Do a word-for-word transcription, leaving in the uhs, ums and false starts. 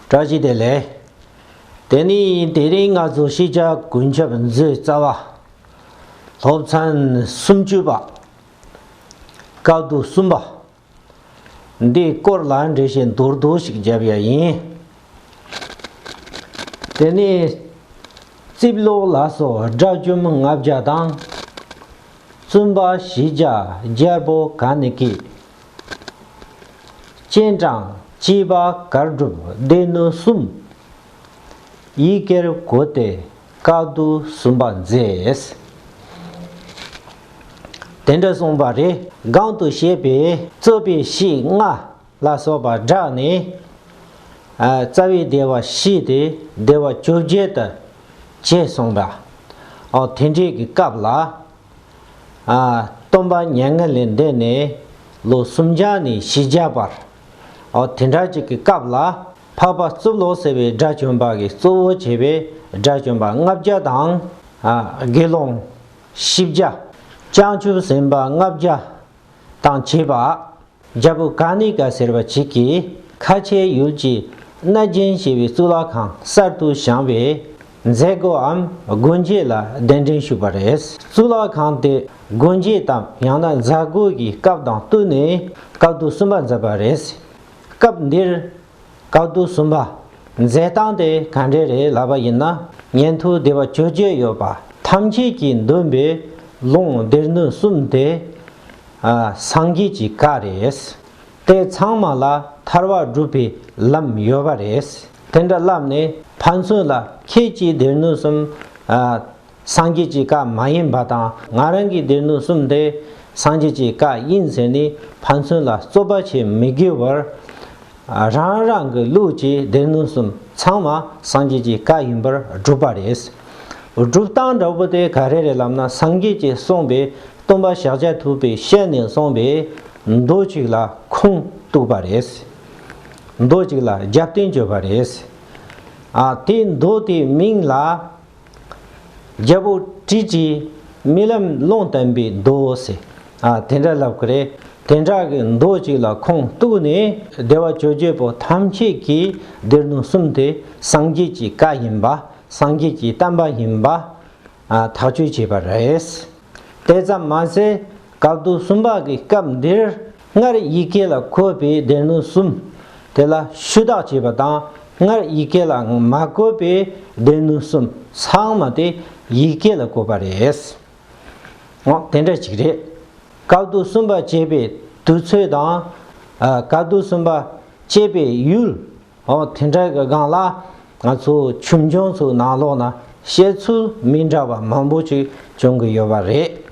བཀྲ་ཤིས་བདེ་ལེགས། དེ་ནི་དེ་རིང་ང་ཚོ་ཤེས་བྱ་ཀུན་ཁྱབ་མཛོད་རྩ་བ། སློབ་ཚན་སུམ་ཅུ་པ། བཀའ་བསྡུ་གསུམ་པ། འདིའི་སྐོར་ལ་འགྲེལ་བཤད་མདོར་བསྡུས་ཤིག་བརྒྱབ་ཡ་ཡིན། དེ་ནི་རྩིབ་ལོགས་ལ་སོགས་དགྲ་བཅོམ་ལྔ་བརྒྱ་དང་། བཙུན་པ་བཞི་བརྒྱ་རྒྱལ་པོ་ག་ནི་གི། སྤྱན་དྲངས་བཅས་པ་གར་སྒྲུབ་སྡེ་སྣོད་གསུམ། ཡི་གེར་བཀོད་དེ་བཀའ་བསྡུ་གསུམ་པ་མཛད། དེ་འདྲ་གསུངས་པ་རེད། གོང་དུ་བཤད་པའི་རྩོད་པའི་གཞི་ལྔ་ལ་སོགས་པ་བསྒྲགས་ནས། ཨ། རྩ་བའི་སྡེ་པ་བཞི་སྟེ་སྡེ་པ་བཅོ་བརྒྱད་དུ་བྱས་གསུངས་པ། ཨོ། དེ་འདྲའི་གི་སྐབས་ལ། ཨ། སྟོན་པ་མྱ་ངན་ལས་འདས་ནས་ལོ་སུམ་བརྒྱ་ནས་བཞི་བརྒྱ་བར། ཨོ། དེ་འདྲ་ཅིག་གི་སྐབས་ལ། འཕགས་པ་གཙུག་ལག་སྲས་པའི་དགྲ་བཅོམ་པ་གི་གཙོ་བོ་བྱས་པའི་དགྲ་བཅོམ་པ་ལྔ་བརྒྱ་དང་། ཨ། དགེ་སློང་བཞི་བརྒྱ། བྱང་ཆུབ་སེམས་དཔའ་ལྔ་བརྒྱ་དང་བཅས་པ། རྒྱལ་པོ་ཀ་ནི་ཀ་ཟེར་བ་ཅིག་གིས་ཁ་ཆེའི་ཡུལ་གྱི་སྣ་རྒྱན་ཞེས་པའི་གཙུག་ལག་ཁང་གསར་དུ་བཞེངས་པའི་མཛད་སྒོའམ་སྒོ་འབྱེད་ལ་གདན་འདྲེན་ཞུས་པ་རེད། གཙུག་ལག་ཁང་དེ་སྒོ་འབྱེད་དམ་ཡང་ན་མཛད་སྒོ་གི་སྐབས་དང་བསྟུན་ནས་བཀའ་བསྡུ་གསུམ་པ་མཛད་པ་རེད། སྐབས་འདིར་བཀའ་བསྡུ་གསུམ་པ་མཛད་སྟངས་དེ་ག་འདྲ་རེད་ལབ་པ་ཡིན་ན། ཉན་ཐོས་སྡེ་པ་བཅོ་བརྒྱད་ཡོད་པ་ཐམས་ཅད་ཀྱིས་འདོན་པའི་ལུང་སྡེ་སྣོད་གསུམ་དེ། ཨ། སངས་རྒྱས་ཀྱི་བཀའ་རེད། དེ་ཚང་མ་ལ་ཐར་པ་སྒྲུབ་པའི་ལམ་ཡོད་པ་རེད། དེ་འདྲ་ལབ་ནས་ཕན་ཚུན་ལ་ཁྱེད་ཀྱིས་སྡེ་སྣོད་གསུམ། ཨ། སངས་རྒྱས་ཀྱི་བཀའ་མ་ཡིན་པ་དང་། ང་རང་གི་སྡེ་སྣོད་གསུམ་དེ་སངས་རྒྱས་ཀྱི་བཀའ་ཡིན་ཟེར་ནས་ཕན་ཚུན་ལ་རྩོད་པ་བྱེད་མི་དགོས་པར། རང་རང་གི་ལུགས་ཀྱི་སྡེ་སྣོད་གསུམ་ཚང་མ་སངས་རྒྱས་ཀྱི་བཀའ་ཡིན་པར་སྒྲུབ་པ་རེད། སྒྲུབ་སྟངས་འདྲ་པོ་དེ་ག་རེ་རེད་ལབ་ན། སངས་རྒྱས་ཀྱིས་གསུངས་པའི། སྟོན་པ་ཤཱཀྱ་ཐུབ་པའི་ཞལ་ནས་གསུངས་པའི་མདོ་གཅིག་ལ་ཁུངས་གཏུགས་པ་རེད། མདོ་གཅིག་ལ་རྒྱབ་རྟེན་བཅོལ་བ་རེད། ཨ། དེའི་མདོ་དེའི་མིང་ལ། རྒྱལ་པོ་ཀྲི་ཀྲིས་རྨི་ལམ་ལུང་བསྟན་པའི་མདོ་ཟེར། ཨ། དེ་འདྲ་ལབ་ཀྱི་རེད། དེ་འདྲ་གི་མདོ་གཅིག་ལ་ཁུངས་གཏུགས་ནས་སྡེ་པ་བཅོ་བརྒྱད་པོ་ཐམས་ཅད་ཀྱིས་སྡེ་སྣོད་གསུམ་དེ་སངས་རྒྱས་ཀྱི་བཀའ་ཡིན་པ། སངས་རྒྱས་ཀྱི་བསྟན་པ་ཡིན་པ། ཨ། ཐག་གཅོད་བྱས་པ་རེད། དེ་ཙམ་མ་ཟད། བཀའ་བསྡུ་གསུམ་པ་གི་སྐབས་འདིར་སྔར་ཡི་གེ་ལ་བཀོད་པའི་སྡེ་སྣོད་གསུམ་དེ་ལ་ཞུ་དག་བྱས་པ་དང་། སྔར་ཡི་གེ་ལ་མ་བཀོད་པའི་སྡེ་སྣོད་གསུམ་ཚང་མ་དེ་ཡི་གེ་ལ་བཀོད་པ་རེད། འོ། དེ་འདྲ་ཅིག་རེད། བཀའ་བསྡུ་གསུམ་པ་བྱེད་པའི་དུས་ཚོད་དང་། ཨ། བཀའ་བསྡུ་གསུམ་པ་བྱེད་པའི་ཡུལ། འོ། དེ་འདྲ་གི་སྒང་ལ་ང་ཚོ་ཆོས་འབྱུང་ཚོའི་ནང་ལོགས་ན་བཤད་ཚུལ་མི་འདྲ་བ་མང་པོ་ཅིག་བྱུང་གི་ཡོད་པ་རེད།